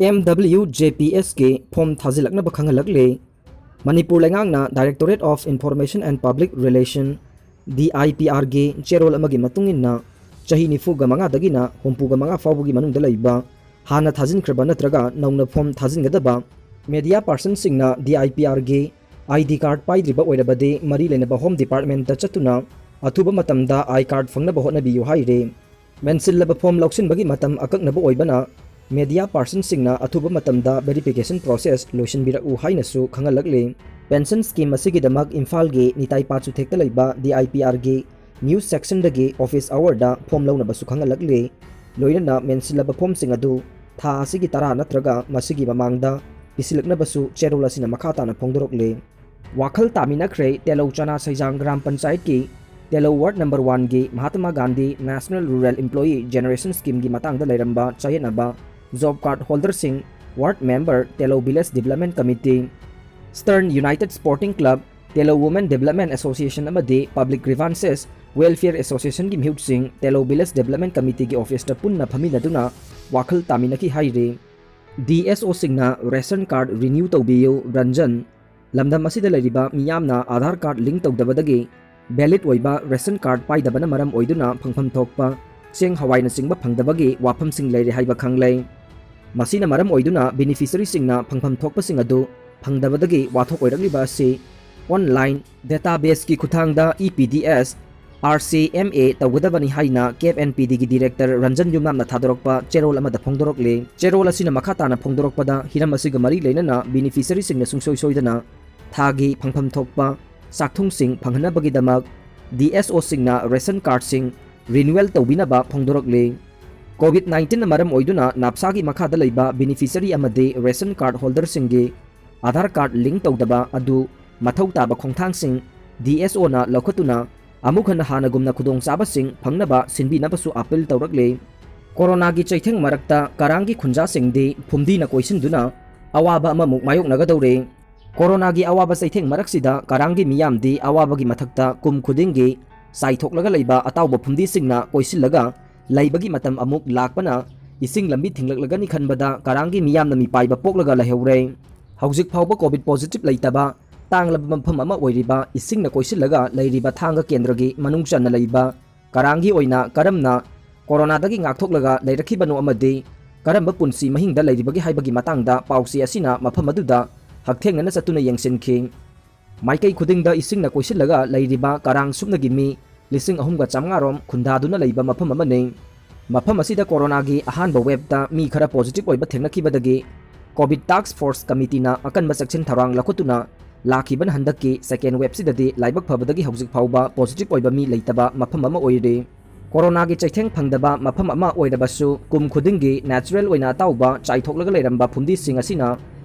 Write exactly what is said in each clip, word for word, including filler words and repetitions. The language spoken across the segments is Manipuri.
ꯑꯦꯝ ꯗꯕ꯭ꯂꯤꯌꯨ ꯖꯦ ꯄꯤ ꯑꯦꯁꯀꯤ ꯐꯣꯝ ꯊꯥꯖꯤꯜꯂꯛꯅꯕ ꯈꯪꯍꯜꯂꯛꯂꯦ꯫ ꯃꯅꯤꯄꯨꯔ ꯂꯩꯉꯥꯛꯅ Directorate of Information and Public Relation, D I P ꯑꯥꯔꯒꯤ ꯆꯦꯔꯣꯜ ꯑꯃꯒꯤ ꯃꯇꯨꯡ ꯏꯟꯅ, ꯆꯍꯤ ꯅꯤꯐꯨꯒ ꯃꯉꯥꯗꯒꯤꯅ ꯍꯨꯝꯐꯨꯒ ꯃꯉꯥ ꯐꯥꯎꯕꯒꯤ ꯃꯅꯨꯡꯗ ꯂꯩꯕ, ꯍꯥꯟꯅ ꯊꯥꯖꯤꯟꯈ꯭ꯔꯕ ꯅꯠꯇ꯭ꯔꯒ ꯅꯧꯅ ꯐꯣꯝ ꯊꯥꯖꯤꯟꯒꯗꯕ ꯃꯦꯗꯤꯌꯥ ꯄꯥꯔꯁꯟꯁꯤꯡꯅ ꯗꯤ ꯑꯥꯏ ꯄꯤ ꯑꯥꯔꯒꯤ ꯑꯥꯏ ꯗꯤ ꯀꯥꯔꯗ ꯄꯥꯏꯗ꯭ꯔꯤꯕ ꯑꯣꯏꯔꯕꯗꯤ ꯃꯔꯤ ꯂꯩꯅꯕ ꯍꯣꯝ ꯗꯤꯄꯥꯔꯠꯃꯦꯟꯇ ꯆꯠꯇꯨꯅ ꯑꯊꯨꯕ ꯃꯇꯝꯗ ꯑꯥꯏ ꯀꯥꯔꯗ ꯐꯪꯅꯕ ꯍꯣꯠꯅꯕꯤꯌꯨ ꯍꯥꯏꯔꯤ꯫ ꯃꯦꯟꯁꯤꯜꯂꯕ ꯐꯣꯝ ꯂꯧꯁꯤꯟꯕꯒꯤ ꯃꯇꯝ ꯑꯀꯛꯅꯕ ꯑꯣꯏꯕꯅ, ꯃꯦꯗꯤꯌꯥ ꯄꯥꯔꯁꯟꯁꯤꯡꯅ ꯑꯊꯨꯕ ꯃꯇꯝꯗ ꯚꯦꯔꯤꯐꯤꯀꯦꯁꯟ ꯄ꯭ꯔꯣꯁꯦꯁ ꯂꯣꯏꯁꯤꯟꯕꯤꯔꯛꯎ ꯍꯥꯏꯅꯁꯨ ꯈꯪꯍꯜꯂꯛꯂꯤ꯫ ꯄꯦꯟꯁꯟ ꯁ꯭ꯀꯤꯝ ꯑꯁꯤꯒꯤꯗꯃꯛ ꯏꯝꯐꯥꯜꯒꯤ ꯅꯤꯇꯥꯏ ꯄꯥꯠ ꯆꯨꯊꯦꯛꯇ ꯂꯩꯕ ꯗꯤ ꯑꯥꯏ ꯄꯤ ꯑꯥꯔꯒꯤ ꯅ꯭ꯌꯨꯁ ꯁꯦꯛꯁꯟꯗꯒꯤ ꯑꯣꯐꯤꯁ ꯑꯋꯔꯗ ꯐꯣꯝ ꯂꯧꯅꯕꯁꯨ ꯈꯪꯍꯜꯂꯛꯂꯤ꯫ ꯂꯣꯏꯅꯅ ꯃꯦꯟꯁꯤꯜꯂꯕ ꯐꯣꯝꯁꯤꯡ ꯑꯗꯨ ꯊꯥ ꯑꯁꯤꯒꯤ ꯇꯔꯥ ꯅꯠꯇ꯭ꯔꯒ ꯃꯁꯤꯒꯤ ꯃꯃꯥꯡꯗ ꯄꯤꯁꯤꯜꯂꯛꯅꯕꯁꯨ ꯆꯦꯔꯣꯜ ꯑꯁꯤꯅ ꯃꯈꯥ ꯇꯥꯅ ꯐꯣꯡꯗꯣꯔꯛꯂꯤ꯫ ꯋꯥꯈꯜ ꯇꯥꯃꯤꯟꯅꯈ꯭ꯔꯦ ꯇꯦꯂꯧ ꯆꯅꯥ ꯁꯩꯖꯥꯡ ꯒ꯭ꯔꯥꯝ ꯄꯟꯆꯥꯌꯠꯀꯤ ꯇꯦꯂꯧ ꯋꯥꯔꯗ ꯅꯝꯕꯔ ꯋꯥꯟꯒꯤ Mahatma Gandhi national rural employment generation ꯁ꯭ꯀꯤꯝꯒꯤ ꯃꯇꯥꯡꯗ ꯂꯩꯔꯝꯕ ꯆꯌꯦꯠꯅꯕ꯫ ꯖꯣꯕ ꯀꯥꯔꯗ ꯍꯣꯜꯗꯔꯁꯤꯡ, ward member, Telou village development committee, stern united sporting club, Telou women development association ꯑꯃꯗꯤ ꯄꯕ꯭ꯂꯤꯛ ꯒ꯭ꯔꯤꯚꯥꯟꯁꯦꯁ ꯋꯦꯜꯐꯤꯌꯔ ꯑꯦꯁꯣꯁꯤꯌꯦꯁꯟꯒꯤ ꯃꯤꯍꯨꯠꯁꯤꯡ ꯇꯦꯂꯧ ꯚꯤꯂꯦꯖ ꯗꯤꯕꯂꯞꯃꯦꯟ ꯀꯃꯤꯇꯤꯒꯤ ꯑꯣꯐꯤꯁꯇ ꯄꯨꯟꯅ ꯐꯝꯃꯤꯟꯅꯗꯨꯅ ꯋꯥꯈꯜ ꯇꯥꯃꯤꯟꯅꯈꯤ ꯍꯥꯏꯔꯤ꯫ ꯗꯤ ꯑꯦꯁ ꯑꯣꯁꯤꯡꯅ ꯔꯦꯁꯟ ꯀꯥꯔꯗ ꯔꯤꯅ꯭ꯌꯨ ꯇꯧꯕꯤꯌꯨ, ꯔꯟꯖꯟ, ꯂꯝꯗꯝ ꯑꯁꯤꯗ ꯂꯩꯔꯤꯕ ꯃꯤꯌꯥꯝꯅ ꯑꯥꯙꯥꯔ ꯀꯥꯔꯗ ꯂꯤꯡ ꯇꯧꯗꯕꯗꯒꯤ ꯚꯦꯂꯤꯗ ꯑꯣꯏꯕ ꯔꯦꯁꯟ ꯀꯥꯔꯗ ꯄꯥꯏꯗꯕꯅ ꯃꯔꯝ ꯑꯣꯏꯗꯨꯅ ꯐꯪꯐꯝ ꯊꯣꯛꯄ ꯆꯦꯡ ꯍꯋꯥꯏꯅꯆꯤꯡꯕ ꯐꯪꯗꯕꯒꯤ ꯋꯥꯐꯝꯁꯤꯡ ꯂꯩꯔꯦ ꯍꯥꯏꯕ ꯈꯪꯂꯦ꯫ ꯃꯁꯤꯅ ꯃꯔꯝ ꯑꯣꯏꯗꯨꯅ ꯕꯦꯅꯤꯐꯤꯁꯔꯤꯁꯤꯡꯅ ꯐꯪꯐꯝ ꯊꯣꯛꯄꯁꯤꯡ ꯑꯗꯨ ꯐꯪꯗꯕꯗꯒꯤ ꯋꯥꯊꯣꯛ ꯑꯣꯏꯔꯛꯂꯤꯕ ꯑꯁꯤ ꯑꯣꯟꯂꯥꯏꯟ ꯗꯦꯇꯥꯕꯦꯁꯀꯤ ꯈꯨꯠꯊꯥꯡꯗ E P D S, R C M A ꯇꯧꯒꯗꯕꯅꯤ ꯍꯥꯏꯅ ꯀꯦꯞ ꯑꯦꯟ ꯄꯤ ꯗꯤꯒꯤ ꯗꯤꯔꯦꯛꯇꯔ ꯔꯟꯖꯟ ꯌꯨꯝꯅꯥꯝꯅ ꯊꯥꯗꯣꯔꯛꯄ ꯆꯦꯔꯣꯜ ꯑꯃꯗ ꯐꯣꯡꯗꯣꯔꯛꯂꯤ꯫ ꯆꯦꯔꯣꯜ ꯑꯁꯤꯅ ꯃꯈꯥ ꯇꯥꯅ ꯐꯣꯡꯗꯣꯔꯛꯄꯗ ꯍꯤꯔꯝ ꯑꯁꯤꯒ ꯃꯔꯤ ꯂꯩꯅꯅ ꯕꯦꯅꯤꯐꯤꯁꯔꯤꯁꯤꯡꯅ ꯁꯨꯡꯁꯣꯏ ꯁꯣꯏꯗꯅ ꯊꯥꯒꯤ ꯐꯪꯐꯝ ꯊꯣꯛꯄ ꯆꯥꯛꯊꯨꯡꯁꯤꯡ ꯐꯪꯍꯟꯅꯕꯒꯤꯗꯃꯛ ꯗꯤ ꯑꯦꯁ ꯑꯣꯁꯤꯡꯅ ꯔꯦꯁꯟ ꯀꯥꯔꯗꯁꯤꯡ ꯔꯤꯅ꯭ꯌꯨꯋꯦꯜ ꯇꯧꯕꯤꯅꯕ ꯐꯣꯡꯗꯣꯔꯛꯂꯤ꯫ ꯀꯣꯚꯤꯗ ꯅꯥꯏꯟꯇꯤꯟꯅ ꯃꯔꯝ ꯑꯣꯏꯗꯨꯅ ꯅꯥꯞꯁꯥꯒꯤ ꯃꯈꯥꯗ ꯂꯩꯕ ꯕꯦꯅꯤꯐꯤꯁꯔꯤ ꯑꯃꯗꯤ ꯔꯦꯁꯟ ꯀꯥꯔꯗ ꯍꯣꯜꯗꯔꯁꯤꯡꯒꯤ ꯑꯥꯙꯥꯔ ꯀꯥꯔꯗ ꯂꯤꯡ ꯇꯧꯗꯕ ꯑꯗꯨ ꯃꯊꯧ ꯇꯥꯕ ꯈꯣꯡꯊꯥꯡꯁꯤꯡ ꯗꯤ ꯑꯦꯁ ꯑꯣꯅ ꯂꯧꯈꯠꯇꯨꯅ ꯑꯃꯨꯛ ꯍꯟꯅ ꯍꯥꯟꯅꯒꯨꯝꯅ ꯈꯨꯗꯣꯡꯆꯥꯕꯁꯤꯡ ꯐꯪꯅꯕ ꯁꯤꯟꯕꯤꯅꯕꯁꯨ ꯑꯥꯄꯤꯜ ꯇꯧꯔꯛꯂꯤ꯫ ꯀꯣꯔꯣꯅꯥꯒꯤ ꯆꯩꯊꯦꯡ ꯃꯔꯛꯇ ꯀꯔꯥꯡꯒꯤ ꯈꯨꯟꯖꯥꯁꯤꯡꯗꯤ ꯐꯨꯝꯗꯤꯅ ꯀꯣꯏꯁꯤꯟꯗꯨꯅ ꯑꯋꯥꯕ ꯑꯃꯃꯨꯛ ꯃꯥꯌꯣꯛꯅꯒꯗꯧꯔꯤ꯫ ꯀꯣꯔꯣꯅꯥꯒꯤ ꯑꯋꯥꯕ ꯆꯩꯊꯦꯡ ꯃꯔꯛꯁꯤꯗ ꯀꯔꯥꯡꯒꯤ ꯃꯤꯌꯥꯝꯗꯤ ꯑꯋꯥꯕꯒꯤ ꯃꯊꯛꯇ ꯀꯨꯝ ꯈꯨꯗꯤꯡꯒꯤ ꯆꯥꯏꯊꯣꯛꯂꯒ ꯂꯩꯕ ꯑꯇꯥꯎꯕ ꯐꯨꯝꯗꯤꯁꯤꯡꯅ ꯀꯣꯏꯁꯤꯜꯂꯒ ꯂꯩꯕꯒꯤ ꯃꯇꯝ ꯑꯃꯨꯛ ꯂꯥꯛꯄꯅ ꯏꯁꯤꯡ ꯂꯝꯕꯤ ꯊꯤꯡꯂꯛꯂꯒꯅꯤ ꯈꯟꯕꯗ ꯀꯔꯥꯡꯒꯤ ꯃꯤꯌꯥꯝꯅ ꯃꯤꯄꯥꯏꯕ ꯄꯣꯛꯂꯒ ꯂꯩꯍꯧꯔꯦ꯫ ꯍꯧꯖꯤꯛ ꯐꯥꯎꯕ ꯀꯣꯚꯤꯗ ꯄꯣꯖꯤꯇꯤꯚ ꯂꯩꯇꯕ ꯇꯥꯡꯂꯕ ꯃꯐꯝ ꯑꯃ ꯑꯣꯏꯔꯤꯕ ꯏꯁꯤꯡꯅ ꯀꯣꯏꯁꯤꯜꯂꯒ ꯂꯩꯔꯤꯕ ꯊꯥꯡꯒ ꯀꯦꯟꯗ꯭ꯔꯒꯤ ꯃꯅꯨꯡ ꯆꯟꯅ ꯂꯩꯕ ꯀꯔꯥꯡꯒꯤ ꯑꯣꯏꯅ ꯀꯔꯝꯅ ꯀꯣꯔꯣꯅꯥꯗꯒꯤ ꯉꯥꯛꯊꯣꯛꯂꯒ ꯂꯩꯔꯛꯈꯤꯕꯅꯣ ꯑꯃꯗꯤ ꯀꯔꯝꯕ ꯄꯨꯟꯁꯤ ꯃꯍꯤꯡꯗ ꯂꯩꯔꯤꯕꯒꯦ ꯍꯥꯏꯕꯒꯤ ꯃꯇꯥꯡꯗ ꯄꯥꯎꯆꯦ ꯑꯁꯤꯅ ꯃꯐꯝ ꯑꯗꯨꯗ ꯍꯛꯊꯦꯡꯅꯅ ꯆꯠꯇꯨꯅ ꯌꯦꯡꯁꯤꯟꯈꯤ꯫ ꯃꯥꯏꯀꯩ ꯈꯨꯗꯤꯡꯗ ꯏꯁꯤꯡꯅ ꯀꯣꯏꯁꯤꯜꯂꯒ ꯂꯩꯔꯤꯕ ꯀꯔꯥꯡ ꯁꯨꯞꯅꯒꯤ ꯃꯤ ꯂꯤꯁꯤꯡ ꯑꯍꯨꯝꯒ ꯆꯥꯝꯃꯉꯥ ꯔꯣꯝ ꯈꯨꯟꯗꯥꯗꯨꯅ ꯂꯩꯕ ꯃꯐꯝ ꯑꯃꯅꯤ꯫ ꯃꯐꯝ ꯑꯁꯤꯗ ꯀꯣꯔꯣꯅꯥꯒꯤ ꯑꯍꯥꯟꯕ ꯋꯦꯕꯇ ꯃꯤ ꯈꯔ ꯄꯣꯖꯤꯇꯤꯚ ꯑꯣꯏꯕ ꯊꯦꯡꯅꯈꯤꯕꯗꯒꯤ ꯀꯣꯚꯤꯗ ꯇꯥꯁ꯭ꯛ ꯐꯣꯔꯁ ꯀꯃꯤꯇꯤꯅ ꯑꯀꯟꯕ ꯆꯦꯛꯁꯤꯟ ꯊꯧꯔꯥꯡ ꯂꯧꯈꯠꯇꯨꯅ ꯂꯥꯛꯈꯤꯕꯅ ꯍꯟꯗꯛꯀꯤ ꯁꯦꯀꯦꯟ ꯋꯦꯕꯁꯤꯗꯗꯤ ꯂꯥꯏꯕꯛ ꯐꯕꯗꯒꯤ ꯍꯧꯖꯤꯛ ꯐꯥꯎꯕ ꯄꯣꯖꯤꯇꯤꯚ ꯑꯣꯏꯕ ꯃꯤ ꯂꯩꯇꯕ ꯃꯐꯝ ꯑꯃ ꯑꯣꯏꯔꯤ꯫ ꯀꯣꯔꯣꯅꯥꯒꯤ ꯆꯩꯊꯦꯡ ꯐꯪꯗꯕ ꯃꯐꯝ ꯑꯃ ꯑꯣꯏꯔꯕꯁꯨ ꯀꯨꯝ ꯈꯨꯗꯤꯡꯒꯤ ꯅꯦꯆꯔꯦꯜ ꯑꯣꯏꯅ ꯑꯇꯥꯎꯕ ꯆꯥꯏꯊꯣꯛꯂꯒ ꯂꯩꯔꯝꯕ ꯐꯨꯝꯗꯤꯁꯤꯡ ꯑꯁꯤꯅ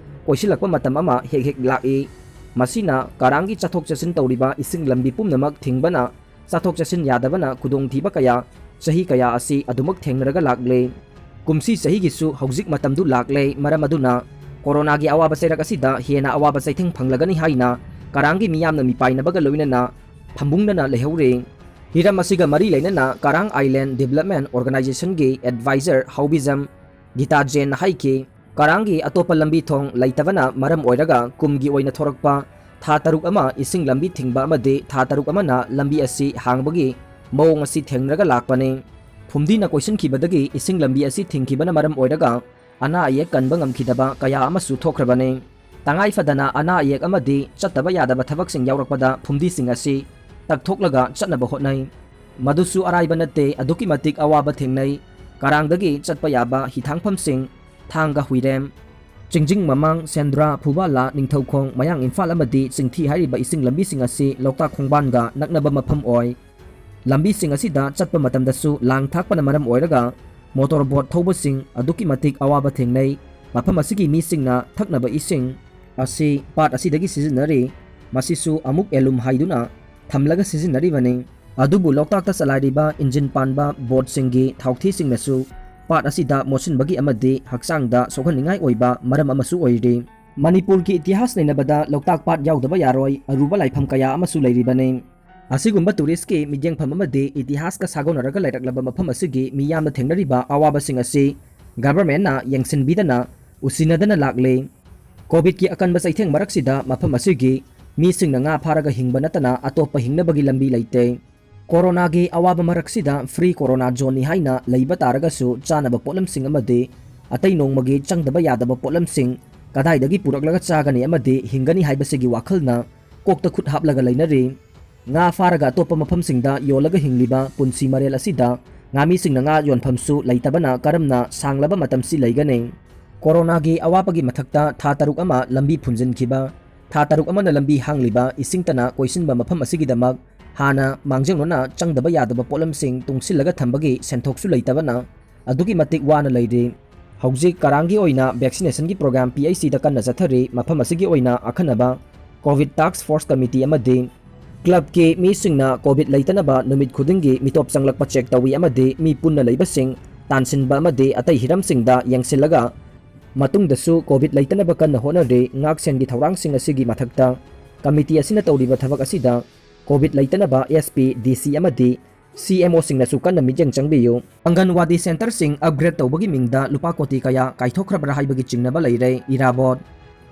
ꯀꯣꯏꯁꯤꯜꯂꯛꯄ ꯃꯇꯝ ꯑꯃ ꯍꯦꯛ ꯍꯦꯛ ꯂꯥꯛꯏ꯫ ꯃꯁꯤꯅ ꯀꯔꯥꯡꯒꯤ ꯆꯠꯊꯣꯛ ꯆꯠꯁꯤꯟ ꯇꯧꯔꯤꯕ ꯏꯁꯤꯡ ꯂꯝꯕꯤ ꯄꯨꯝꯅꯃꯛ ꯊꯤꯡꯕꯅ ꯆꯠꯊꯣꯛ ꯆꯠꯁꯤꯟ ꯌꯥꯗꯕꯅ ꯈꯨꯗꯣꯡꯊꯤꯕ ꯀꯌꯥ ꯆꯍꯤ ꯀꯌꯥ ꯑꯁꯤ ꯑꯗꯨꯃꯛ ꯊꯦꯡꯅꯔꯒ ꯂꯥꯛꯂꯦ꯫ ꯀꯨꯝꯁꯤ ꯆꯍꯤꯒꯤꯁꯨ ꯍꯧꯖꯤꯛ ꯃꯇꯝꯗꯨ ꯂꯥꯛꯂꯦ, ꯃꯔꯝ ꯑꯗꯨꯅ ꯀꯣꯔꯣꯅꯥꯒꯤ ꯑꯋꯥꯕ ꯆꯩꯔꯛ ꯑꯁꯤꯗ ꯍꯦꯟꯅ ꯑꯋꯥꯕ ꯆꯩꯊꯦꯡ ꯐꯪꯂꯒꯅꯤ ꯍꯥꯏꯅ ꯀꯔꯥꯡꯒꯤ ꯃꯤꯌꯥꯝꯅ ꯃꯤꯄꯥꯏꯅꯕꯒ ꯂꯣꯏꯅꯅ ꯐꯝꯕꯨꯡꯅꯅ ꯂꯩꯍꯧꯔꯦ꯫ ꯍꯤꯔꯝ ꯑꯁꯤꯒ ꯃꯔꯤ ꯂꯩꯅꯅ ꯀꯔꯥꯡ ꯑꯥꯏꯂꯦꯟ ꯗꯤꯕꯦꯂꯞꯃꯦꯟ ꯑꯣꯔꯒꯅꯥꯏꯖꯦꯁꯟꯒꯤ ꯑꯦꯗꯚꯥꯏꯖꯔ ꯍꯥꯎꯕꯤꯖꯝ ꯒꯤꯇꯥ ꯖꯦꯟꯅ ꯍꯥꯏꯈꯤ, ꯀꯔꯥꯡꯒꯤ ꯑꯇꯣꯞꯄ ꯂꯝꯕꯤ ꯊꯣꯡ ꯂꯩꯇꯕꯅ ꯃꯔꯝ ꯑꯣꯏꯔꯒ ꯀꯨꯝꯒꯤ ꯑꯣꯏꯅ ꯊꯣꯔꯛꯄ ꯊꯥ ꯇꯔꯨꯛ ꯑꯃ ꯏꯁꯤꯡ ꯂꯝꯕꯤ ꯊꯤꯡꯕ ꯑꯃꯗꯤ ꯊꯥ ꯇꯔꯨꯛ ꯑꯃꯅ ꯂꯝꯕꯤ ꯑꯁꯤ ꯍꯥꯡꯕꯒꯤ ꯃꯑꯣꯡ ꯑꯁꯤ ꯊꯦꯡꯅꯔꯒ ꯂꯥꯛꯄꯅꯤ꯫ ꯐꯨꯝꯗꯤꯅ ꯀꯣꯏꯁꯤꯟꯈꯤꯕꯗꯒꯤ ꯏꯁꯤꯡ ꯂꯝꯕꯤ ꯑꯁꯤ ꯊꯤꯡꯈꯤꯕꯅ ꯃꯔꯝ ꯑꯣꯏꯔꯒ ꯑꯅꯥ ꯑꯌꯦꯛ ꯀꯟꯕ ꯉꯝꯈꯤꯗꯕ ꯀꯌꯥ ꯑꯃꯁꯨ ꯊꯣꯛꯈ꯭ꯔꯕꯅꯤ꯫ ꯇꯉꯥꯏ ꯐꯗꯅ ꯑꯅꯥ ꯑꯌꯦꯛ ꯑꯃꯗꯤ ꯆꯠꯇꯕ ꯌꯥꯗꯕ ꯊꯕꯛꯁꯤꯡ ꯌꯥꯎꯔꯛꯄꯗ ꯐꯨꯝꯗꯤꯁꯤꯡ ꯑꯁꯤ ꯇꯛꯊꯣꯛꯂꯒ ꯆꯠꯅꯕ ꯍꯣꯠꯅꯩ꯫ ꯃꯗꯨꯁꯨ ꯑꯔꯥꯏꯕ ꯅꯠꯇꯦ, ꯑꯗꯨꯛꯀꯤ ꯃꯇꯤꯛ ꯑꯋꯥꯕ ꯊꯦꯡꯅꯩ꯫ ꯀꯔꯥꯡꯗꯒꯤ ꯆꯠꯄ ꯌꯥꯕ ꯍꯤꯊꯥꯡꯐꯝꯁꯤꯡ ꯊꯥꯡꯒ ꯍꯨꯏꯔꯦꯝ, ꯆꯤꯡꯖꯤꯡ ꯃꯃꯥꯡ, ꯁꯦꯟꯗ꯭ꯔꯥ, ꯐꯨꯕꯥꯂꯥ, ꯅꯤꯡꯊꯧꯈꯣꯡ, ꯃꯌꯥꯡ ꯏꯝꯐꯥꯜ ꯑꯃꯗꯤ ꯆꯤꯡꯊꯤ ꯍꯥꯏꯔꯤꯕ ꯏꯁꯤꯡ ꯂꯝꯕꯤꯁꯤꯡ ꯑꯁꯤ ꯂꯣꯛꯇꯥꯛ ꯈꯣꯡꯕꯥꯟꯒ ꯅꯛꯅꯕ ꯃꯐꯝ ꯑꯣꯏ꯫ ꯂꯝꯕꯤꯁꯤꯡ ꯑꯁꯤꯗ ꯆꯠꯄ ꯃꯇꯝꯗꯁꯨ ꯂꯥꯡ ꯊꯥꯛꯄꯅ ꯃꯔꯝ ꯑꯣꯏꯔꯒ ꯃꯣꯇꯣꯔ ꯕꯣꯠ ꯊꯧꯕꯁꯤꯡ ꯑꯗꯨꯛꯀꯤ ꯃꯇꯤꯛ ꯑꯋꯥꯕ ꯊꯦꯡꯅꯩ꯫ ꯃꯐꯝ ꯑꯁꯤꯒꯤ ꯃꯤꯁꯤꯡꯅ ꯊꯛꯅꯕ ꯏꯁꯤꯡ ꯑꯁꯤ ꯄꯥꯠ ꯑꯁꯤꯗꯒꯤ ꯁꯤꯖꯤꯟꯅꯔꯤ꯫ ꯃꯁꯤꯁꯨ ꯑꯃꯨꯛ ꯑꯦꯂꯨꯝ ꯍꯥꯏꯗꯨꯅ ꯊꯝꯂꯒ ꯁꯤꯖꯤꯟꯅꯔꯤꯕꯅꯤ꯫ ꯑꯗꯨꯕꯨ ꯂꯣꯛꯇꯥꯛꯇ ꯆꯂꯥꯏꯔꯤꯕ ꯏꯟꯖꯤꯟ ꯄꯥꯟꯕ ꯕꯣꯠꯁꯤꯡꯒꯤ ꯊꯥꯎꯊꯤꯁꯤꯡꯅꯁꯨ ꯄꯥꯠ ꯑꯁꯤꯗ ꯃꯣꯠꯁꯤꯟꯕꯒꯤ ꯑꯃꯗꯤ ꯍꯛꯆꯥꯡꯗ ꯁꯣꯛꯍꯟꯅꯤꯡꯉꯥꯏ ꯑꯣꯏꯕ ꯃꯔꯝ ꯑꯃꯁꯨ ꯑꯣꯏꯔꯤ꯫ ꯃꯅꯤꯄꯨꯔꯒꯤ ꯏꯇꯤꯍꯥꯁ ꯅꯩꯅꯕꯗ ꯂꯣꯛꯇꯥꯛ ꯄꯥꯠ ꯌꯥꯎꯗꯕ ꯌꯥꯔꯣꯏ, ꯑꯔꯨꯕ ꯂꯥꯏꯐꯝ ꯀꯌꯥ ꯑꯃꯁꯨ ꯂꯩꯔꯤꯕꯅꯤ꯫ ꯑꯁꯤꯒꯨꯝꯕ ꯇꯨꯔꯤꯁꯀꯤ ꯃꯤꯠꯌꯦꯡꯐꯝ ꯑꯃꯗꯤ ꯏꯇꯤꯍꯥꯁꯀ ꯁꯥꯒꯣꯟꯅꯔꯒ ꯂꯩꯔꯛꯂꯕ ꯃꯐꯝ ꯑꯁꯤꯒꯤ ꯃꯤꯌꯥꯝꯅ ꯊꯦꯡꯅꯔꯤꯕ ꯑꯋꯥꯕꯁꯤꯡ ꯑꯁꯤ ꯒꯚꯔꯟꯃꯦꯟꯠꯅ ꯌꯦꯡꯁꯤꯟꯕꯤꯗꯅ ꯎꯁꯤꯟꯅꯗꯅ ꯂꯥꯛꯂꯤ꯫ ꯀꯣꯚꯤꯗꯀꯤ ꯑꯀꯟꯕ ꯆꯩꯊꯦꯡ ꯃꯔꯛꯁꯤꯗ ꯃꯐꯝ ꯑꯁꯤꯒꯤ ꯃꯤꯁꯤꯡꯅ ꯉꯥ ꯐꯥꯔꯒ ꯍꯤꯡꯕ ꯅꯠꯇꯅ ꯑꯇꯣꯞꯄ ꯍꯤꯡꯅꯕꯒꯤ ꯂꯝꯕꯤ ꯂꯩꯇꯦ꯫ ꯀꯣꯔꯣꯅꯥꯒꯤ ꯑꯋꯥꯕ ꯃꯔꯛꯁꯤꯗ ꯐ꯭ꯔꯤ ꯀꯣꯔꯣꯅꯥ ꯖꯣꯟꯅꯤ ꯍꯥꯏꯅ ꯂꯩꯕ ꯇꯥꯔꯒꯁꯨ ꯆꯥꯅꯕ ꯄꯣꯠꯂꯝꯁꯤꯡ ꯑꯃꯗꯤ ꯑꯇꯩ ꯅꯣꯡꯃꯒꯤ ꯆꯪꯗꯕ ꯌꯥꯗꯕ ꯄꯣꯠꯂꯝꯁꯤꯡ ꯀꯗꯥꯏꯗꯒꯤ ꯄꯨꯔꯛꯂꯒ ꯆꯥꯒꯅꯤ ꯑꯃꯗꯤ ꯍꯤꯡꯒꯅꯤ ꯍꯥꯏꯕꯁꯤꯒꯤ ꯋꯥꯈꯜꯅ ꯀꯣꯛꯇ ꯈꯨꯠ ꯍꯥꯞꯂꯒ ꯂꯩꯅꯔꯤ꯫ ꯉꯥ ꯐꯥꯔꯒ ꯑꯇꯣꯞꯄ ꯃꯐꯝꯁꯤꯡꯗ ꯌꯣꯜꯂꯒ ꯍꯤꯡꯂꯤꯕ ꯄꯨꯟꯁꯤ ꯃꯔꯦꯜ ꯑꯁꯤꯗ ꯉꯥꯃꯤꯁꯤꯡꯅ ꯉꯥ ꯌꯣꯟꯐꯝꯁꯨ ꯂꯩꯇꯕꯅ ꯀꯔꯝꯅ ꯁꯥꯡꯂꯕ ꯃꯇꯝꯁꯤ ꯂꯩꯒꯅꯤ? ꯀꯣꯔꯣꯅꯥꯒꯤ ꯑꯋꯥꯕꯒꯤ ꯃꯊꯛꯇ ꯊꯥ ꯇꯔꯨꯛ ꯑꯃ ꯂꯝꯕꯤ ꯐꯨꯟꯖꯤꯟꯈꯤꯕ, ꯊꯥ ꯇꯔꯨꯛ ꯑꯃꯅ ꯂꯝꯕꯤ ꯍꯥꯡꯂꯤꯕ ꯏꯁꯤꯡꯇꯅ ꯀꯣꯏꯁꯤꯟꯕ ꯃꯐꯝ ꯑꯁꯤꯒꯤꯗꯃꯛ ꯍꯥꯟꯅ ꯃꯥꯡꯖꯧꯅꯅ ꯆꯪꯗꯕ ꯌꯥꯗꯕ ꯄꯣꯠꯂꯝꯁꯤꯡ ꯇꯨꯡꯁꯤꯜꯂꯒ ꯊꯝꯕꯒꯤ ꯁꯦꯟꯊꯣꯛꯁꯨ ꯂꯩꯇꯕꯅ ꯑꯗꯨꯛꯀꯤ ꯃꯇꯤꯛ ꯋꯥꯅ ꯂꯩꯔꯤ꯫ ꯍꯧꯖꯤꯛ ꯀꯔꯥꯡꯒꯤ ꯑꯣꯏꯅ ꯚꯦꯛꯁꯤꯅꯦꯁꯟꯒꯤ ꯄ꯭ꯔꯣꯒ꯭ꯔꯥꯝ ꯄꯤ ꯑꯩꯆ ꯁꯤꯗ ꯀꯟꯅ ꯆꯠꯊꯔꯤ꯫ ꯃꯐꯝ ꯑꯁꯤꯒꯤ ꯑꯣꯏꯅ ꯑꯈꯟꯅꯕ ꯀꯣꯚꯤꯗ ꯇꯥꯛꯁ ꯐꯣꯔꯁ ꯀꯃꯤꯇꯤ ꯑꯃꯗꯤ ꯀ꯭ꯂꯕꯀꯤ ꯃꯤꯁꯤꯡꯅ ꯀꯣꯚꯤꯗ ꯂꯩꯇꯅꯕ ꯅꯨꯃꯤꯠ ꯈꯨꯗꯤꯡꯒꯤ ꯃꯤꯇꯣꯞ ꯆꯪꯂꯛꯄ ꯆꯦꯛ ꯇꯧꯏ ꯑꯃꯗꯤ ꯃꯤ ꯄꯨꯟꯅ ꯂꯩꯕꯁꯤꯡ ꯇꯥꯟꯁꯤꯟꯕ ꯑꯃꯗꯤ ꯑꯇꯩ ꯍꯤꯔꯝꯁꯤꯡꯗ ꯌꯦꯡꯁꯤꯜꯂꯒ ꯃꯇꯨꯡꯗꯁꯨ ꯀꯣꯚꯤꯗ ꯂꯩꯇꯅꯕ ꯀꯟꯅ ꯍꯣꯠꯅꯔꯤ꯫ ꯉꯥꯛꯁꯦꯟꯒꯤ ꯊꯧꯔꯥꯡꯁꯤꯡ ꯑꯁꯤꯒꯤ ꯃꯊꯛꯇ ꯀꯃꯤꯇꯤ ꯑꯁꯤꯅ ꯇꯧꯔꯤꯕ ꯊꯕꯛ ꯑꯁꯤꯗ ꯀꯣꯚꯤꯗ ꯂꯩꯇꯅꯕ ꯑꯦꯁ ꯄꯤ, ꯗꯤ ꯁꯤ ꯑꯃꯗꯤ ꯁꯤ ꯑꯦꯝ ꯑꯣꯁꯤꯡꯅꯁꯨ ꯀꯟꯅ ꯃꯤꯠꯌꯦꯡ ꯆꯪꯕꯤꯌꯨ꯫ ꯑꯪꯒꯟꯋꯥꯗꯤ ꯁꯦꯟꯇꯔꯁꯤꯡ ꯑꯞꯒ꯭ꯔꯦꯗ ꯇꯧꯕꯒꯤ ꯃꯤꯡꯗ ꯂꯨꯄꯥ ꯀꯣꯇꯤ ꯀꯌꯥ ꯀꯥꯏꯊꯣꯛꯈ꯭ꯔꯕ꯭ꯔꯥ ꯍꯥꯏꯕꯒꯤ ꯆꯤꯡꯅꯕ ꯂꯩꯔꯦ꯫ ꯏꯔꯥꯕꯣꯠ꯫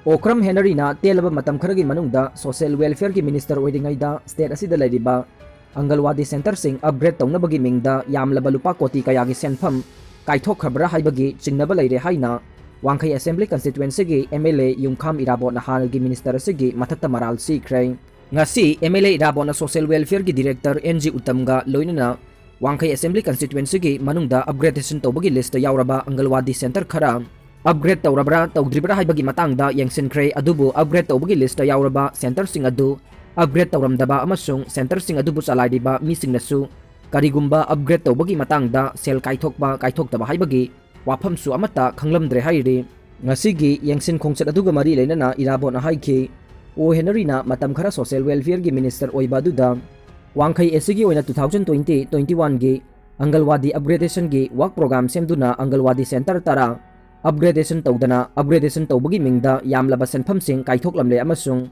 ꯑꯣꯀ꯭ꯔꯝ ꯍꯦꯅꯔꯤꯅ ꯇꯦꯜꯂꯕ ꯃꯇꯝ ꯈꯔꯒꯤ ꯃꯅꯨꯡꯗ ꯁꯣꯁꯤꯌꯦꯜ ꯋꯦꯜꯐꯤꯌꯔꯒꯤ ꯃꯤꯅꯤꯁꯇꯔ ꯑꯣꯏꯔꯤꯉꯩꯗ ꯁ꯭ꯇꯦꯠ ꯑꯁꯤꯗ ꯂꯩꯔꯤꯕ ꯑꯪꯒꯜꯋꯥꯗꯤ ꯁꯦꯟꯇꯔꯁꯤꯡ ꯑꯞꯒ꯭ꯔꯦꯗ ꯇꯧꯅꯕꯒꯤ ꯃꯤꯡꯗ ꯌꯥꯝꯂꯕ ꯂꯨꯄꯥ ꯀꯣꯇꯤ ꯀꯌꯥꯒꯤ ꯁꯦꯟꯐꯝ ꯀꯥꯏꯊꯣꯛꯈ꯭ꯔꯕ꯭ꯔꯥ ꯍꯥꯏꯕꯒꯤ ꯆꯤꯡꯅꯕ ꯂꯩꯔꯦ ꯍꯥꯏꯅ ꯋꯥꯡꯈꯩ ꯑꯦꯁꯦꯝꯕ꯭ꯂꯤ ꯀꯟꯁꯇꯤꯇ꯭ꯋꯦꯟꯁꯤꯒꯤ ꯑꯦꯝ ꯑꯦꯜ ꯑꯦ ꯌꯨꯝꯈꯥꯝ ꯏꯔꯥꯕꯣꯠꯅ ꯍꯥꯟꯅꯒꯤ ꯃꯤꯅꯤꯁꯇꯔ ꯑꯁꯤꯒꯤ ꯃꯊꯛꯇ ꯃꯔꯥꯜ ꯁꯤꯈ꯭ꯔꯦ꯫ ꯉꯁꯤ ꯑꯦꯝ ꯑꯦꯜ ꯑꯦ ꯏꯔꯥꯕꯣꯠꯅ ꯁꯣꯁꯤꯌꯦꯜ ꯋꯦꯜꯐꯤꯌꯔꯒꯤ ꯗꯤꯔꯦꯛꯇꯔ ꯑꯦꯟ ꯖꯤ ꯎꯠꯇꯝꯒ ꯂꯣꯏꯅꯅ ꯋꯥꯡꯈꯩ ꯑꯦꯁꯦꯝꯕ꯭ꯂꯤ ꯀꯟꯁꯇꯤꯇ꯭ꯋꯦꯟꯁꯤꯒꯤ ꯃꯅꯨꯡꯗ ꯑꯞꯒ꯭ꯔꯦꯗꯦꯁꯟ ꯇꯧꯕꯒꯤ ꯂꯤꯁꯇ ꯌꯥꯎꯔꯕ ꯑꯪꯒꯜꯋꯥꯗꯤ ꯁꯦꯟꯇꯔ ꯈꯔ ꯑꯞꯒ꯭ꯔꯦꯗ ꯇꯧꯔꯕ꯭ꯔꯥ ꯇꯧꯗ꯭ꯔꯤꯕ꯭ꯔꯥ ꯍꯥꯏꯕꯒꯤ ꯃꯇꯥꯡꯗ ꯌꯦꯡꯁꯤꯟꯈ꯭ꯔꯦ꯫ ꯑꯗꯨꯕꯨ ꯑꯞꯒ꯭ꯔꯦꯗ ꯇꯧꯕꯒꯤ ꯂꯤꯁꯇ ꯌꯥꯎꯔꯕ ꯁꯦꯟꯇꯔꯁꯤꯡ ꯑꯗꯨ ꯑꯞꯒ꯭ꯔꯦꯗ ꯇꯧꯔꯝꯗꯕ ꯑꯃꯁꯨꯡ ꯁꯦꯟꯇꯔꯁꯤꯡ ꯑꯗꯨꯕꯨ ꯆꯂꯥꯏꯔꯤꯕ ꯃꯤꯁꯤꯡꯅꯁꯨ ꯀꯔꯤꯒꯨꯝꯕ ꯑꯞꯒ꯭ꯔꯦꯗ ꯇꯧꯕꯒꯤ ꯃꯇꯥꯡꯗ ꯁꯦꯜ ꯀꯥꯏꯊꯣꯛꯄ ꯀꯥꯏꯊꯣꯛꯇꯕ ꯍꯥꯏꯕꯒꯤ ꯋꯥꯐꯝꯁꯨ ꯑꯃꯠꯇ ꯈꯪꯂꯝꯗ꯭ꯔꯦ ꯍꯥꯏꯔꯤ꯫ ꯉꯁꯤꯒꯤ ꯌꯦꯡꯁꯤꯟ ꯈꯣꯡꯆꯠ ꯑꯗꯨꯒ ꯃꯔꯤ ꯂꯩꯅꯅ ꯏꯔꯥꯕꯣꯠꯅ ꯍꯥꯏꯈꯤ, ꯑꯣ ꯍꯦꯅꯔꯤꯅ ꯃꯇꯝ ꯈꯔ ꯁꯣꯁꯤꯌꯦꯜ ꯋꯦꯜꯐꯤꯌꯔꯒꯤ ꯃꯤꯅꯤꯁꯇꯔ ꯑꯣꯏꯕ ꯑꯗꯨꯗ ꯋꯥꯡꯈꯩ ꯑꯦꯁꯤꯒꯤ ꯑꯣꯏꯅ two thousand twenty twenty one ꯒꯤ ꯑꯪꯒꯜꯋꯥꯗꯤ ꯑꯞꯒ꯭ꯔꯦꯗꯦꯁꯟꯒꯤ ꯋꯥꯔꯛ ꯄ꯭ꯔꯣꯒ꯭ꯔꯥꯝ ꯁꯦꯝꯗꯨꯅ ꯑꯪꯒꯜꯋꯥꯗꯤ ꯁꯦꯟꯇꯔ ꯇꯔꯥ ꯑꯞꯒ꯭ꯔꯦꯗꯦꯁꯟ ꯇꯧꯗꯅ ꯑꯞꯒ꯭ꯔꯦꯗꯦꯁꯟ ꯇꯧꯕꯒꯤ ꯃꯤꯡꯗ ꯌꯥꯝꯂꯕ ꯁꯦꯟꯐꯝꯁꯤꯡ ꯀꯥꯏꯊꯣꯛꯂꯝꯂꯦ ꯑꯃꯁꯨꯡ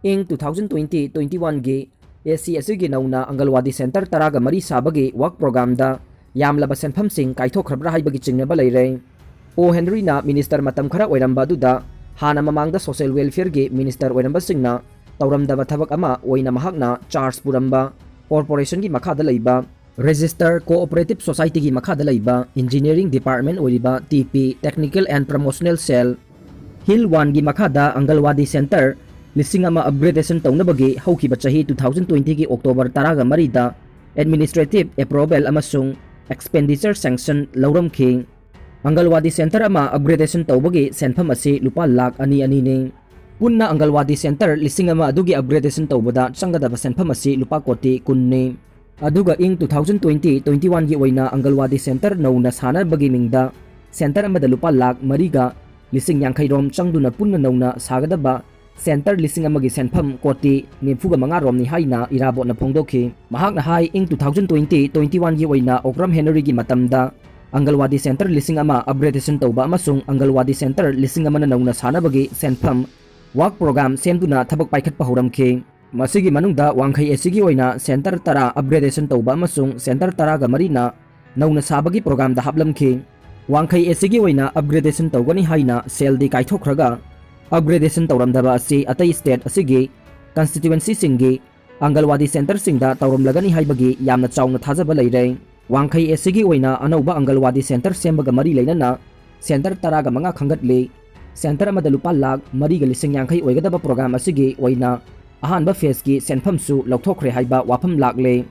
ꯏꯪ two thousand twenty twenty one ꯒꯤ ꯑꯦꯁꯤ ꯑꯁꯤꯒꯤ ꯅꯧꯅ ꯑꯪꯒꯜꯋꯥꯗꯤ ꯁꯦꯟꯇꯔ ꯇꯔꯥꯒ ꯃꯔꯤ ꯁꯥꯕꯒꯤ ꯋꯥꯔꯛ ꯄ꯭ꯔꯣꯒ꯭ꯔꯥꯝꯗ ꯌꯥꯝꯂꯕ ꯁꯦꯟꯐꯝꯁꯤꯡ ꯀꯥꯏꯊꯣꯛꯈ꯭ꯔꯕ꯭ꯔꯥ ꯍꯥꯏꯕꯒꯤ ꯆꯤꯡꯅꯕ ꯂꯩꯔꯦ꯫ ꯑꯣ ꯍꯦꯅꯔꯤꯅ ꯃꯤꯅꯤꯁꯇꯔ ꯃꯇꯝ ꯈꯔ ꯑꯣꯏꯔꯝꯕ ꯑꯗꯨꯗ ꯍꯥꯟꯅ ꯃꯃꯥꯡꯗ ꯁꯣꯁꯤꯌꯦꯜ ꯋꯦꯜꯐꯤꯌꯔꯒꯤ ꯃꯤꯅꯤꯁꯇꯔ ꯑꯣꯏꯔꯝꯕꯁꯤꯡꯅ ꯇꯧꯔꯝꯗꯕ ꯊꯕꯛ ꯑꯃ ꯑꯣꯏꯅ ꯃꯍꯥꯛꯅ ꯆꯥꯔꯖ ꯄꯨꯔꯝꯕ ꯀꯣꯔꯄꯣꯔꯦꯁꯟꯒꯤ ꯃꯈꯥꯗ ꯂꯩꯕ ꯔꯦꯖꯤꯁꯇꯔ ꯀꯣꯑꯣꯄꯔꯦꯇꯤꯞ ꯁꯣꯁꯥꯏꯇꯤꯒꯤ ꯃꯈꯥꯗ ꯂꯩꯕ ꯏꯟꯖꯤꯅꯤꯌꯔꯤꯡ ꯗꯤꯄꯥꯔꯠꯃꯦꯟ ꯑꯣꯏꯔꯤꯕ T P technical and promotional cell hill ꯋꯥꯟꯒꯤ ꯃꯈꯥꯗ ꯑꯪꯒꯜꯋꯥꯗꯤ ꯁꯦꯟꯇꯔ ꯂꯤꯁꯤꯡ ꯑꯃ ꯑꯞꯒ꯭ꯔꯦꯗꯦꯁꯟ ꯇꯧꯅꯕꯒꯤ ꯍꯧꯈꯤꯕ ꯆꯍꯤ ꯇꯨ ꯊꯥꯎꯖꯟ ꯇ꯭ꯋꯦꯟꯇꯤꯒꯤ ꯑꯣꯛꯇꯣꯕꯔ ꯇꯔꯥꯒ ꯃꯔꯤꯗ ꯑꯦꯗꯃꯤꯅꯤꯁꯇ꯭ꯔꯦꯇꯤꯞ ꯑꯦꯄ꯭ꯔꯨꯕꯦꯜ ꯑꯃꯁꯨꯡ ꯑꯦꯛꯁꯄꯦꯟꯗꯤꯆꯔ ꯁꯦꯡꯁꯟ ꯂꯧꯔꯝꯈꯤ꯫ ꯑꯪꯒꯜꯋꯥꯗꯤ ꯁꯦꯟꯇꯔ ꯑꯃ ꯑꯞꯒ꯭ꯔꯦꯗꯦꯁꯟ ꯇꯧꯕꯒꯤ ꯁꯦꯟꯐꯝ ꯑꯁꯤ ꯂꯨꯄꯥ ꯂꯥꯈ ꯑꯅꯤ ꯑꯅꯤꯅꯤ꯫ ꯄꯨꯟꯅ ꯑꯪꯒꯜꯋꯥꯗꯤ ꯁꯦꯟꯇꯔ ꯂꯤꯁꯤꯡ ꯑꯃ ꯑꯗꯨꯒꯤ ꯑꯞꯒ꯭ꯔꯦꯗꯦꯁꯟ ꯇꯧꯕꯗ ꯆꯪꯒꯗꯕ ꯁꯦꯟꯐꯝ ꯑꯁꯤ ꯂꯨꯄꯥ ꯀꯣꯇꯤ ꯀꯨꯟꯅꯤ꯫ ꯑꯗꯨꯒ ꯏꯪ ꯇꯨ ꯊꯥꯎꯖꯟ ꯇ꯭ꯋꯦꯟꯇꯤ ꯇ꯭ꯋꯦꯟꯇꯤ ꯋꯥꯟꯒꯤ ꯑꯣꯏꯅ ꯑꯪꯒꯜꯋꯥꯗꯤ ꯁꯦꯟꯇꯔ ꯅꯧꯅ ꯁꯥꯅꯕꯒꯤ ꯃꯤꯡꯗ ꯁꯦꯟꯇꯔ ꯑꯃꯗ ꯂꯨꯄꯥ ꯂꯥꯈ ꯃꯔꯤꯒ ꯂꯤꯁꯤꯡ ꯌꯥꯡꯈꯩ ꯔꯣꯝ ꯆꯪꯗꯨꯅ ꯄꯨꯟꯅ ꯅꯧꯅ ꯁꯥꯒꯗꯕ ꯁꯦꯟꯇꯔ ꯂꯤꯁꯤꯡ ꯑꯃꯒꯤ ꯁꯦꯟꯐꯝ ꯀꯣꯇꯤ ꯅꯤꯐꯨꯒ ꯃꯉꯥ ꯔꯣꯝꯅꯤ ꯍꯥꯏꯅ ꯏꯔꯥꯕꯣꯠꯅ ꯐꯣꯡꯗꯣꯛꯈꯤ꯫ ꯃꯍꯥꯛꯅ ꯍꯥꯏ, ꯏꯪ ꯇꯨ ꯊꯥꯎꯖꯟ ꯇ꯭ꯋꯦꯟꯇꯤ ꯇ꯭ꯋꯦꯟꯇꯤ ꯋꯥꯟꯒꯤ ꯑꯣꯏꯅ ꯑꯣꯀ꯭ꯔꯝ ꯍꯦꯅꯔꯤꯒꯤ ꯃꯇꯝꯗ ꯑꯪꯒꯜꯋꯥꯗꯤ ꯁꯦꯟꯇꯔ ꯂꯤꯁꯤꯡ ꯑꯃ ꯑꯞꯒ꯭ꯔꯦꯗꯦꯁꯟ ꯇꯧꯕ ꯑꯃꯁꯨꯡ ꯑꯪꯒꯜꯋꯥꯗꯤ ꯁꯦꯟꯇꯔ ꯂꯤꯁꯤꯡ ꯑꯃꯅ ꯅꯧꯅ ꯁꯥꯅꯕꯒꯤ ꯁꯦꯟꯐꯝ ꯋꯥꯔꯛ ꯄ꯭ꯔꯣꯒ꯭ꯔꯥꯝ ꯁꯦꯝꯗꯨꯅ ꯊꯕꯛ ꯄꯥꯏꯈꯠꯄ ꯍꯧꯔꯝꯈꯤ꯫ ꯃꯁꯤꯒꯤ ꯃꯅꯨꯡꯗ ꯋꯥꯡꯈꯩ ꯑꯦꯁꯤꯒꯤ ꯑꯣꯏꯅ ꯁꯦꯟꯇꯔ ꯇꯔꯥ ꯑꯞꯒ꯭ꯔꯦꯗꯦꯁꯟ ꯇꯧꯕ ꯑꯃꯁꯨꯡ ꯁꯦꯟꯇꯔ ꯇꯔꯥꯒ ꯃꯔꯤꯅ ꯅꯧꯅ ꯁꯥꯕꯒꯤ ꯄ꯭ꯔꯣꯒ꯭ꯔꯥꯝꯗ ꯍꯥꯞꯂꯝꯈꯤ꯫ ꯋꯥꯡꯈꯩ ꯑꯦꯁꯤꯒꯤ ꯑꯣꯏꯅ ꯑꯞꯒ꯭ꯔꯦꯗꯦꯁꯟ ꯇꯧꯒꯅꯤ ꯍꯥꯏꯅ ꯁꯦꯜꯗꯤ ꯀꯥꯏꯊꯣꯛꯈ꯭ꯔꯒ, ꯑꯞꯒ꯭ꯔꯦꯗꯦꯁꯟ ꯇꯧꯔꯝꯗꯕ ꯑꯁꯤ ꯑꯇꯩ ꯁ꯭ꯇꯦꯠ ꯑꯁꯤꯒꯤ ꯀꯟꯁꯇꯤꯇ꯭ꯋꯦꯟꯁꯤꯁꯤꯡꯒꯤ ꯑꯪꯒꯜꯋꯥꯗꯤ ꯁꯦꯟꯇꯔꯁꯤꯡꯗ ꯇꯧꯔꯝꯂꯒꯅꯤ ꯍꯥꯏꯕꯒꯤ ꯌꯥꯝꯅ ꯆꯥꯎꯅ ꯊꯥꯖꯕ ꯂꯩꯔꯦ꯫ ꯋꯥꯡꯈꯩ ꯑꯦꯁꯤꯒꯤ ꯑꯣꯏꯅ ꯑꯅꯧꯕ ꯑꯪꯒꯜꯋꯥꯗꯤ ꯁꯦꯟꯇꯔ ꯁꯦꯝꯕꯒ ꯃꯔꯤ ꯂꯩꯅꯅ ꯁꯦꯟꯇꯔ ꯇꯔꯥꯒ ꯃꯉꯥ ꯈꯟꯒꯠꯂꯤ꯫ ꯁꯦꯟꯇꯔ ꯑꯃꯗ ꯂꯨꯄꯥ ꯂꯥꯈ ꯃꯔꯤꯒ ꯂꯤꯁꯤꯡ ꯌꯥꯡꯈꯩ ꯑꯣꯏꯒꯗꯕ ꯄ꯭ꯔꯣꯒ꯭ꯔꯥꯝ ꯑꯁꯤꯒꯤ ꯑꯣꯏꯅ ꯑꯍꯥꯟꯕ ꯐꯦꯖꯀꯤ ꯁꯦꯟꯐꯝꯁꯨ ꯂꯧꯊꯣꯛꯈ꯭ꯔꯦ ꯍꯥꯏꯕ ꯋꯥꯐꯝ ꯂꯥꯛꯂꯦ꯫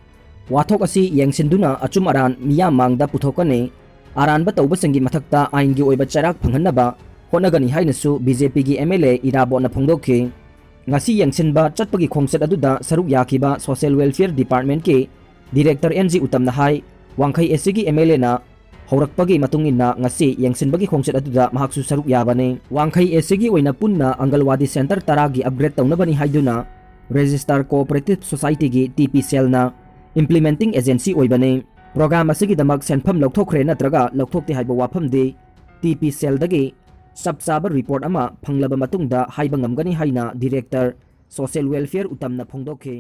ꯋꯥꯊꯣꯛ ꯑꯁꯤ ꯌꯦꯡꯁꯤꯟꯗꯨꯅ ꯑꯆꯨꯝ ꯑꯔꯥꯟ ꯃꯤꯌꯥꯝ ꯃꯥꯡꯗ ꯄꯨꯊꯣꯛꯀꯅꯤ꯫ ꯑꯔꯥꯟꯕ ꯇꯧꯕꯁꯤꯡꯒꯤ ꯃꯊꯛꯇ ꯑꯥꯏꯟꯒꯤ ꯑꯣꯏꯕ ꯆꯩꯔꯥꯛ ꯐꯪꯍꯟꯅꯕ ꯍꯣꯠꯅꯒꯅꯤ ꯍꯥꯏꯅꯁꯨ ꯕꯤ ꯖꯦ ꯄꯤꯒꯤ ꯑꯦꯝ ꯑꯦꯜ ꯑꯦ ꯏꯔꯥꯕꯣꯠꯅ ꯐꯣꯡꯗꯣꯛꯈꯤ꯫ ꯉꯁꯤ ꯌꯦꯡꯁꯤꯟꯕ ꯆꯠꯄꯒꯤ ꯈꯣꯡꯆꯠ ꯑꯗꯨꯗ ꯁꯔꯨꯛ ꯌꯥꯈꯤꯕ ꯁꯣꯁꯤꯌꯦꯜ ꯋꯦꯜꯐꯤꯌꯔ ꯗꯤꯄꯥꯔꯠꯃꯦꯟꯠꯀꯤ ꯗꯤꯔꯦꯛꯇꯔ ꯑꯦꯟ ꯖꯤ ꯎꯇꯝꯅ ꯍꯥꯏ, ꯋꯥꯡꯈꯩ ꯑꯦꯁ ꯁꯤꯒꯤ ꯑꯦꯝ ꯑꯦꯜ ꯑꯦꯅ ꯍꯧꯔꯛꯄꯒꯤ ꯃꯇꯨꯡ ꯏꯟꯅ ꯉꯁꯤ ꯌꯦꯡꯁꯤꯟꯕꯒꯤ ꯈꯣꯡꯆꯠ ꯑꯗꯨꯗ ꯃꯍꯥꯛꯁꯨ ꯁꯔꯨꯛ ꯌꯥꯕꯅꯤ꯫ ꯋꯥꯡꯈꯩ ꯑꯦꯁ ꯁꯤꯒꯤ ꯑꯣꯏꯅ ꯄꯨꯟꯅ ꯑꯪꯒꯜꯋꯥꯗꯤ ꯁꯦꯟꯇꯔ ꯇꯔꯥꯒꯤ ꯑꯞꯒ꯭ꯔꯦꯗ ꯇꯧꯅꯕꯅꯤ ꯍꯥꯏꯗꯨꯅ ꯔꯦꯖꯤꯁꯇꯥꯔ ꯀꯣꯑꯣꯄꯔꯦꯇꯤꯚ ꯁꯣꯁꯥꯏꯇꯤꯒꯤ ꯇꯤ ꯄꯤ ꯁꯦꯜꯅ ꯏꯝꯄ꯭ꯂꯤꯃꯦꯟꯇꯤꯡ ꯑꯦꯖꯦꯟꯁꯤ ꯑꯣꯏꯕꯅꯤ꯫ ꯄ꯭ꯔꯣꯒ꯭ꯔꯥꯝ ꯑꯁꯤꯒꯤꯗꯃꯛ ꯁꯦꯟꯐꯝ ꯂꯧꯊꯣꯛꯈ꯭ꯔꯦ ꯅꯠꯇ꯭ꯔꯒ ꯂꯧꯊꯣꯛꯇꯦ ꯍꯥꯏꯕ ꯋꯥꯐꯝꯗꯤ ꯇꯤ ꯄꯤ ꯁꯦꯜꯗꯒꯤ ꯆꯞ ꯆꯥꯕ ꯔꯤꯄꯣꯔꯠ ꯑꯃ ꯐꯪꯂꯕ ꯃꯇꯨꯡꯗ ꯍꯥꯏꯕ ꯉꯝꯒꯅꯤ ꯍꯥꯏꯅ ꯗꯤꯔꯦꯛꯇꯔ ꯁꯣꯁꯤꯌꯦꯜ ꯋꯦꯜꯐꯤꯌꯔ ꯎꯇꯝꯅ ꯐꯣꯡꯗꯣꯛꯈꯤ꯫